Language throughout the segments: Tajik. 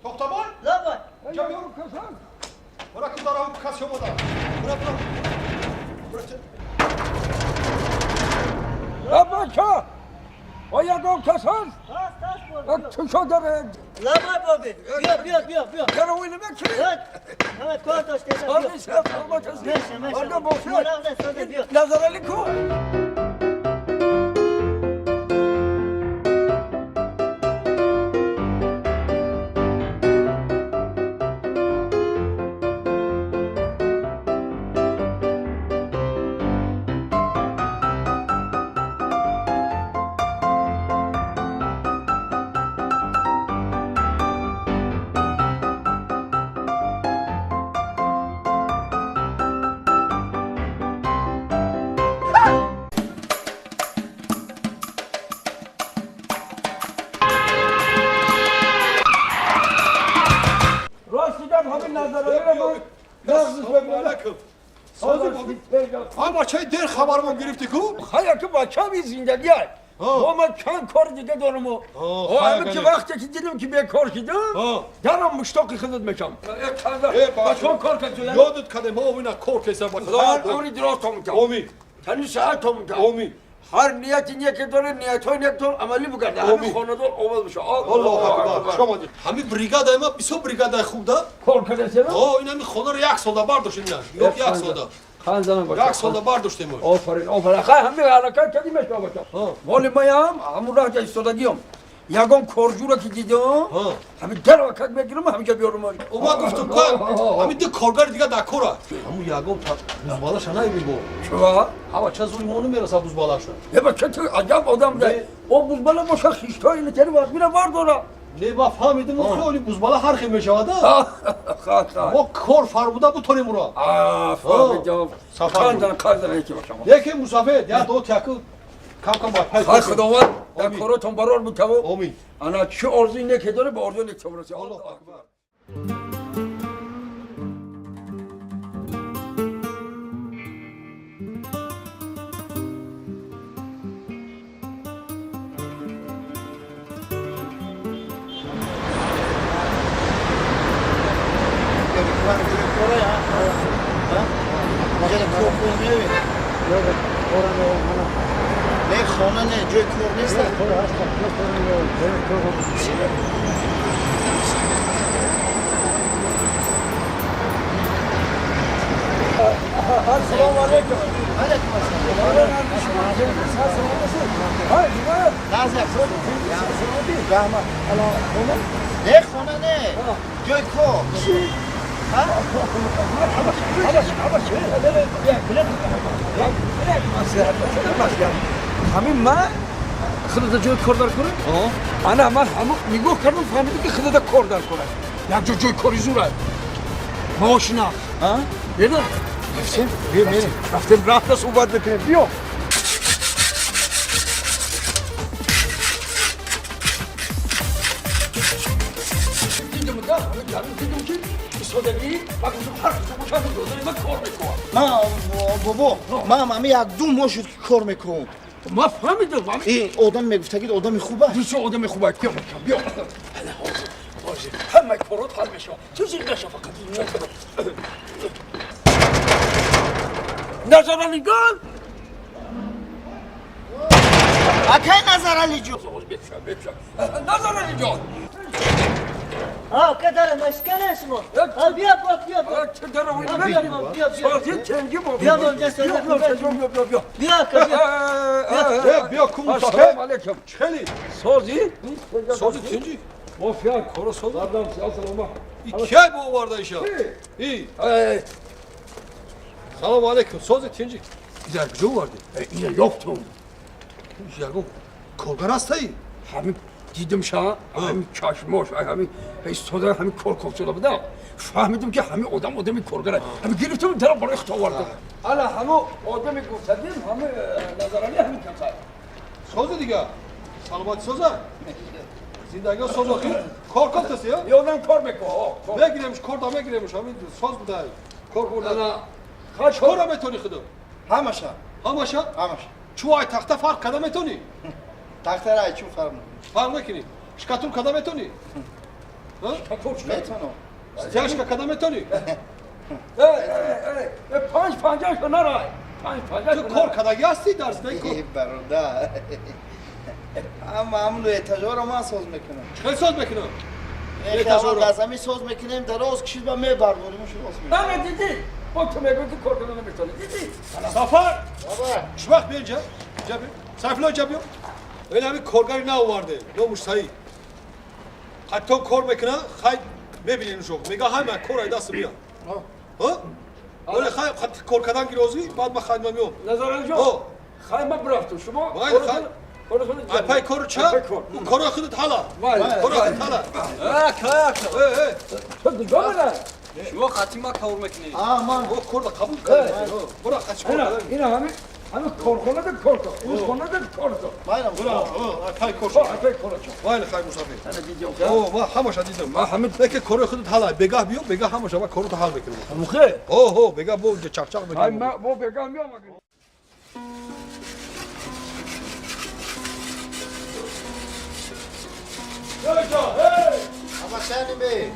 Toxtaboy? Лабай. Bırakın tarafı kasyomoda. Bırak bırak. Bırak. Абача! Оягон касан? Тас, тас, бо. Чушо дاره. Лабай, боби. Биё, биё, биё, биё. Чаро вай намекунӣ? Ҳама кор доште. Ҳамин саб Меша, меша. Ҳамин боша. Мунағзе, созе, биё. Назарали ку? Рост дидам ҳамин Назаралиро ман нағзиш бибинам. Aleyküm. Ҳа бачаи дер хабармон гирифтӣ ку? Хая ки бачаи зиндагӣ аст. Бо ман чанд кор дига дорам. Ҳамин ки вақте ки дидам ки бекор шидам, дарам муштоқи худат мешам. Бачаҳо кор кард. Ёдат кардем, мо ина кор кесам. Худованд умри дароз то мекунад. Омин. Тани саҳат то мекунад. Омин. Ҳар нияти неке дорӣ, ниятҳои нектон амалӣ бигардад. Ҳамин хонадон обод бишад. Аллоҳу акбар. Шумо ҳамин бригадаи ма бисёр бригадаи хуб да? Кор кардасена? О, ин ҳамин хонаро як солда бардоштем ина. Ё як солда. Хан занам бача. Як солда бардоштем. Офарин, офарин. Хай ҳамин ҳаракат кардимеш бача. Моли маям ҳамун раҳ истодагиям. Ягон корҷура ки дидам, ҳамин дар вакат мегирам, ҳаминҷа биёрам. Ма гуфтам, ка ҳамин ду коргари дига дар кора. Ҳамун ягон бузбалаша наебин бо. Чува? Ҳава ча зури мо намераса бузбалаша. Е бача, ту аҷаб одам да. О бузбала боша хиштҳои инатери вазмина вардора. Не, ма фаҳмидим, хеле бузбала ҳар хел мешавада. Ха, ха. Мо кор фармуда бутонем ура. А, фаҳмидам. Хандан хандан яке бошам. Яке мусафед, я до тяку кам кам ба пай. Хай худованд дар коротон барор бутаву. Омин. Ана чӣ орзуи неке дорӣ, ба орзуи нек бирасӣ. Аллоҳу акбар. Не хона, не ҷои кор нест. Ассалому алайкум. Алайкум ассалом. Не хона, не ҷои кор. Ҳамин ман худата ҷои кор дар кунам? Ана ман ҳамон нигоҳ кардам, фаҳмидам ки худата кор дар кунам. Як ҷо ҷои кори зур аст. Маош нақд. Беда? Рафтем, биё, мерем. Рафтем, рафта суҳбат мекунем. Биё. Дидам да, ҳамин дарун дидам ки истодагӣ, ман гуфтам ҳар куҷо бошам, додари ман кор мекунам. Ман бобо, ман ҳами як ду моҳ шуд ки кор мекунам. Ман фаҳмидам. И одам мегуфтагид одами хуб аст. Бисёр одами хуб аст. Биё, биё. Ҳозир ҳамаи корот ҳал мешавад. Ту зиқ наша фақат. Назаралиҷон! Акай Назаралиҷон! Назаралиҷон! А, кадара машкана шумо. А, биё, бо, биё, бо. Биё, биё, биё. Сози тенги бо. Биё, биё, биё, биё, биё, биё. Биё, биё. Э, биё ку мусафед. Ассалому алайкум. Хеле. Сози? Сози тинҷи. Бофия. Коро соз. Бардам, ассалому. Иккай бо оварда иша. И. Салому алайкум. Сози тинҷи. Изар куҷо овардӣ? Ина ёфтум. Ягон коргар ҳастаи? Ҳамин дидам ша, ҳамин чашмош, ҳамин истода, ҳамин кор кор шуда будам. Фаҳмидам ки ҳамин одам одами коргар аст. Ҳамин гирифтам дарам барои худо овардам. Ана ҳамо одами гуфтадим, ҳамин Назарали ҳамин каса. Сози дига. Саломатӣ соза? Зиндагиҳо соз охир? Кор кофтаси, ё? Ёдам кор мекунад. Мегиремш, кор да мегиремш, ҳамин соз будай. Кор бурда. Ана Кора метони худо? Ҳамаша. Ҳамаша? Ҳамаша. Чӯ ай тахта фарқ када метони? Тахтара ай чӯ фарқ мекунӣ? Фарқ мекунӣ? Шкатул када метони? Метонам. Стяжка када метони? 5-50 нара. 5-50. Ту кор кадаги ҳастӣ дар зиндагӣ кор? Бародар. Ама ҳамун этажҳоро ман соз мекунам. Чӣ хел соз мекунам? Этажҳоро аз ҳамин соз мекунем, дароз кишид ба мебардорем, рост мекунем. Ана дидӣ? Бо ту мегӯӣ ки кор карда наметавонӣ. Дидӣ? Сафар! Баба. Хушбахт биё инҷа. Инҷа биё. Сайфулло инҷа биё. Ин ҳамин коргари нав оварде. Номуш Саид. Ҳатто кор мекунад, хай мебинем шо. Мега ҳай ман кор ай даст меяд. Ҳа? Оле хай кор кардан гирозӣ, баъд ман хай ман меом. Назаралиҷон. Хай ман бирафтам. Шумо Ай пай кору ча? Кори худат ҳала. Кори худат ҳала. Э, э. Шумо қатъи ма кор мекунед. А, ман О, корро қабул кардем. Бура қачи кор. Ина ҳамин ҳамин корхонада кор кар. Узхонада кор кар. Майрам. Бура, ай пай кор. Ай пай кор ча. Вайли хай мусафир. Ана дидем. О, ма ҳамаша дидам. Ма ҳамин Лекин кори худат ҳала. Бегаҳ биё, бегаҳ ҳамаша ма корро ҳал мекунем. Мухе. О, ҳо, бегаҳ бо чақчақ мекунем. Ай ма бо бегаҳ меом. Аба шани бе.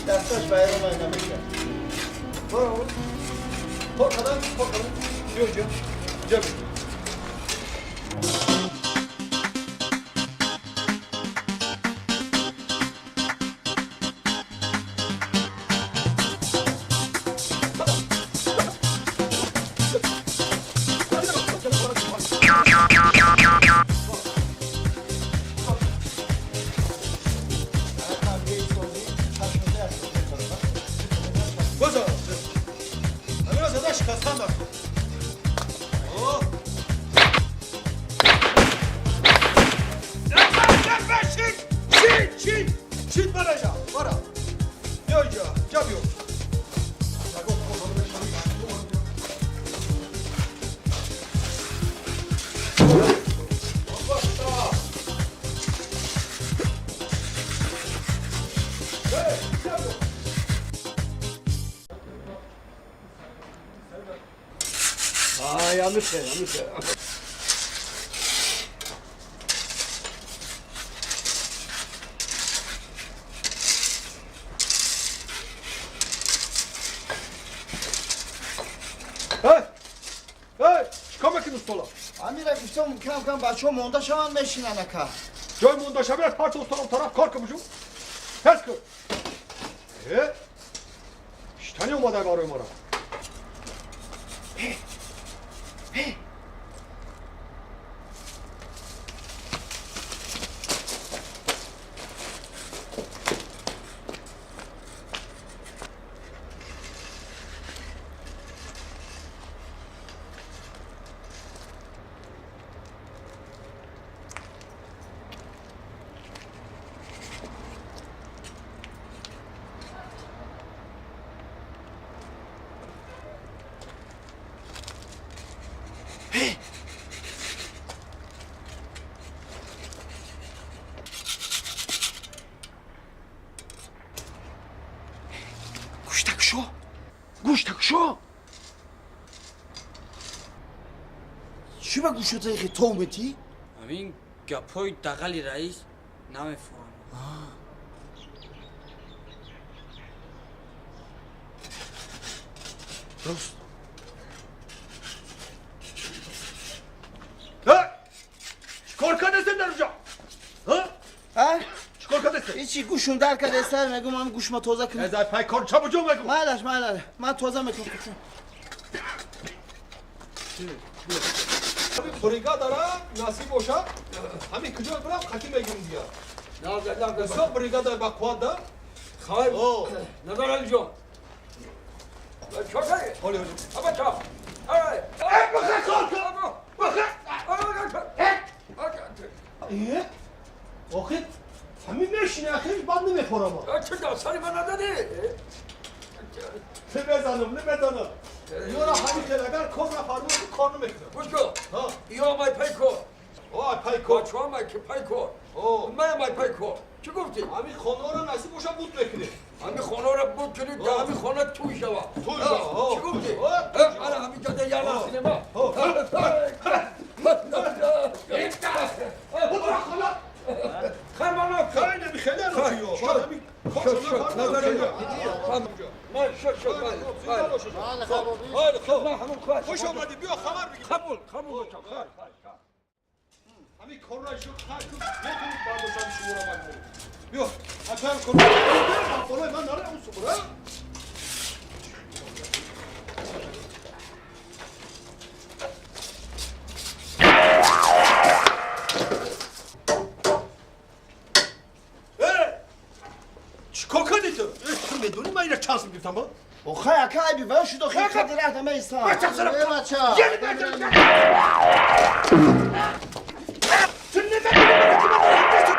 Дасташ вайрон намешавад. Korkadan, korkadan. Diyor ki, cep. Yanlış. Hey! Hey! Чикор мекунӣ устола? Амира гуфтам кам кам бачаҳо монда шаванд мешинанд ака. Ҷой монда шавад парча устола тараф кор кун бушум. Тез кун. Э? Штани омада барои мара. Гӯштакшо. Чӣ ба гӯшотаи хи тов метӣ? Ҳамин гапҳои дағали раис намефаҳмам. Рост. Hey! Чикор кардастен дар инҷо? Ҳа? А? Чикор кардастен? Ҳечи гӯшум дар кардаста, мегӯм ҳам гӯшма тоза кунам. Аз ай пай кор ча буҷо мегӯм. Майлаш, майлаш. Ман тоза мекунам. Бригадара насиб боша, ҳамин куҷо бирам қатӣ мегирим дигар. Бисёр бригада ба қувват да. Хай. О, Назаралиҷон. Чокай. ҳоли ҳоли. Аба чап. Ай. Э, бихе кор кун. Бихе. Охи ҳамин мешини ахи бад намехӯрам. Чӣ сари ман нададӣ? Намедонам, намедонам. Ёра ҳамин хел агар кор нафармояд кор намекунам. Гӯш кун. Ё омад пай кор. О, пай кор. Бачаҳо омад ки пай кор. Ман омад пай кор. Чӣ гуфтӣ? Ҳамин хонаро насиб боша буд мекунем. Ҳамин хонаро буд кунӣ, дар ҳамин хона тӯй шава. Тӯй шава. Чӣ гуфтӣ? Ана ҳамин ҷода як лаҳза нема. خوش آمدی بیا خبر بگیر. قبول قبول. همین کار شو میتونید برداشتم شما را من بیا حتما کار بالای من نره اون صبح. چیکار کردی تو؟ تو میدونی من اینو چانس میگیرم ها؟ آخه اکا ای بیوه شد آخه خیلی رهت همه ایستان. بچه سرم. بچه. یعنی بچه. تو نمیدونی که من دارم.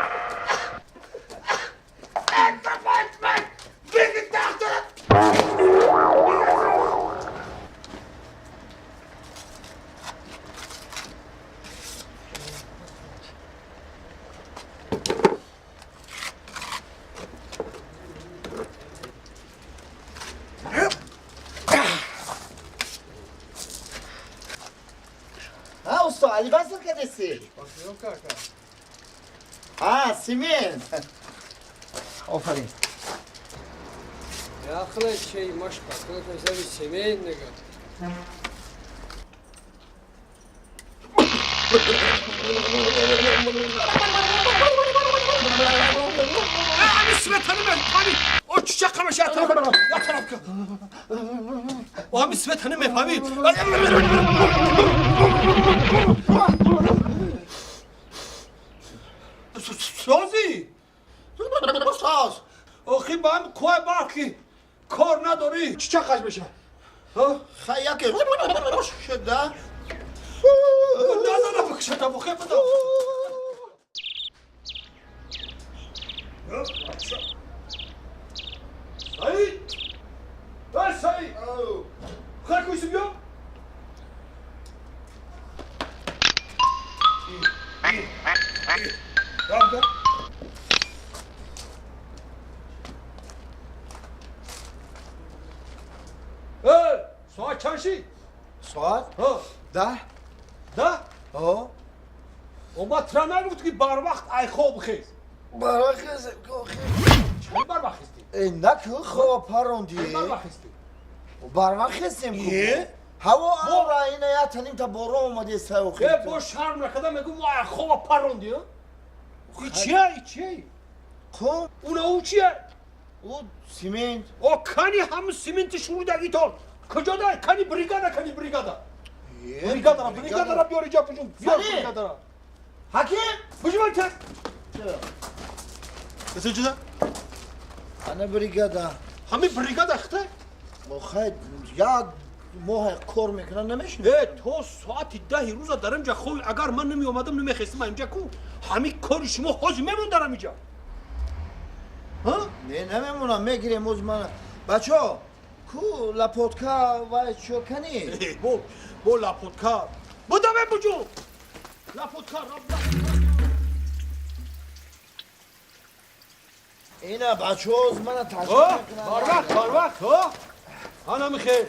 ها استا علی بسر کدسی؟ ها سیمین. آفرین. Ахле чей машка, куда взяли семейника. همین سوت همین او چه خمش یا طرف یا طرف او همین سوت همین میفهمی. سازی ساز آخی با هم کوه برقی کار نداری چه خش بشه؟ ها خیلی که شده نزنم بکشتم بخیر بدم. سعید ای سعید خیر کویسی بیا. ساعت چند شد؟ ساعت؟ ها 10. 10؟ ها. و ما ترا نگفت که بر وقت ای خواب خیز. بر وقت خیز. چی بر وقت خیزدی؟ ای نکو خواب پروندی. بر وقت خیزدی؟ بر وقت خیزیم کو. هوا آورا اینه یا تنیم تا بارون اومدی سو خیز. با شرم نکردم میگم ما خواب پروندی ها؟ ای چیه؟ ای چیه؟ خب اون او چیه؟ او سیمنت. او کنی هم سیمنت شروع دگی تو. کجا داری؟ کنی بریگادا، کنی بریگادا. بریگادا، بریگادا بیار اینجا بجون. بیار بریگادا. حکیم؟ بجون من تر. بس چیزا؟ انا بریگادا. همین بریگادا خته؟ خیر یا ماه کار میکنن نمیشنه. تو ساعت 10 روزا در اینجا خوی اگر من نمی اومدم نمیخواستم اینجا کو. همین کار شما حاج میمون در اینجا. ها؟ نه نمیمونم میگیریم از من. بچه‌ها کو لاپوتکا و چوکنی؟ بو بو لاپوتکا. بودم بجو. لاپوتکا رب. اینا بچه‌ها از من تشکر میکنن. بار وقت بار وقت ها. انا میخیر.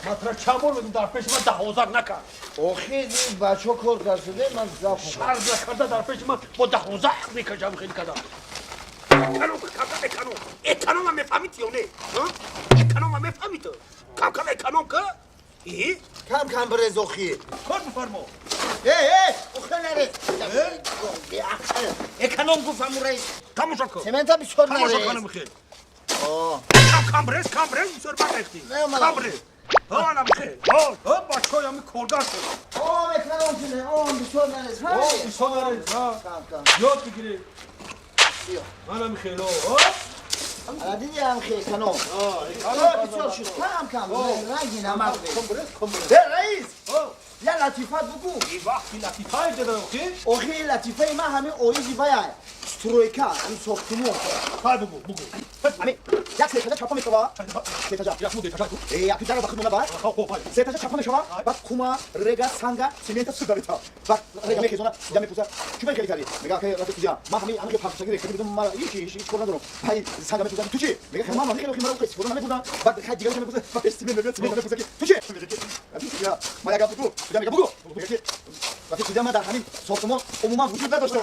ما چند بار بودم در پیش من 10,000 نکرد. آخه این بچه ها کار کرد شده من زفت شرم نکرده در پیش من با 10,000 میکشم خیلی کردم. اکنون کم اکنون اکنون من میفهمید یا نه؟ اکنون من میفهمید تو کم کم اکنون که ای کم کم برز آخی کار بفرما. ای ای آخه نرز اکنون گفتم رئیس تماشا کن سمنتا بسیار نرز تماشا کنم خیلی کم کم برز کم برز بسیار برختی کم برز ها انا بخیر ها ها بچه‌ها همین کارگر شد. آه اکنون کنه آه بسیار نرز آه بسیار نرز ها یاد بگیری. منم خیلی ها Ала диди ҳам хекано. Кор бисёр шуд. Кам кам. Ранги намак. Э, раис! Я латифат бугу. Вақти латифае дадам, охи. Охи, латифаи ман ҳамин оизи вая. Стройка, ҳамин сохтумон. Хай, бугу, бугу. Ҳамин як сетажа чапа мешава. Сетажа. Якму детажа ку. Э, яки дара ба худ монда. Хо, хо, хай. Сетажа чапа мешава, баъд кума, рега, санга, семента суда мета. Баъд рега мехезона, я мепурса: чӣ хеле кардӣ? Мега: ки рафиқ судья, ман ҳамин ҳамин пахшаги рехтагӣ будам, ман ҳеч ҳеч кор надорам. Ҳай, санга мепурса: ту чӣ? Мега: ман ҳамин хеле маро истифода намебурдам. Баъд хай, дигараш мепурса, баъд пеш семент мебиёд, семент мепурса, ки ту чӣ? Мега ки рафиқ судья, ман як гап бугу. Судья мега: бугу. Мега ки рафиқ судья, ман дар ҳамин сохтумон умуман вуҷуд надоштам.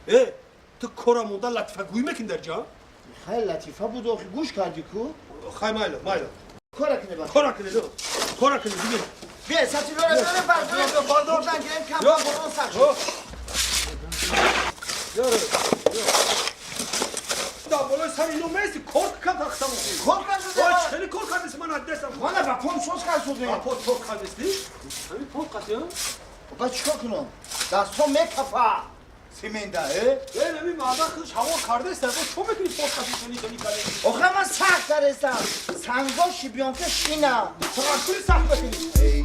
Э, ту кора монда латифагӯӣ мекунӣ дар ҷа? Хеле латифа буд, охи, гӯш кардӣ ку? Хай, майла, майла. Кора кунӣ ба. Кора кунӣ, кора кунӣ, диги. Бия, сатилора бёре, бардор, бардор. Бурдан гирем, кам кам борон сахт шуд. Да болои сари ино мести, кор кам тахтам. Кор кард. Ой, хеле кор кардеси, ман аз дастам. Мана ба пом сос кард шудем. По кор кардеси? Ҳамин пол қати, Ба чикор кунам? Дастҳо мекафа. Семенда, э? Э, ҳамин марда худаш ҳаво кардест, бо чо мекунӣ пол қати шани шани кардӣ? Охир, ман сахт карестам. Санго шибёнка шина. Трактори сахт мекунӣ.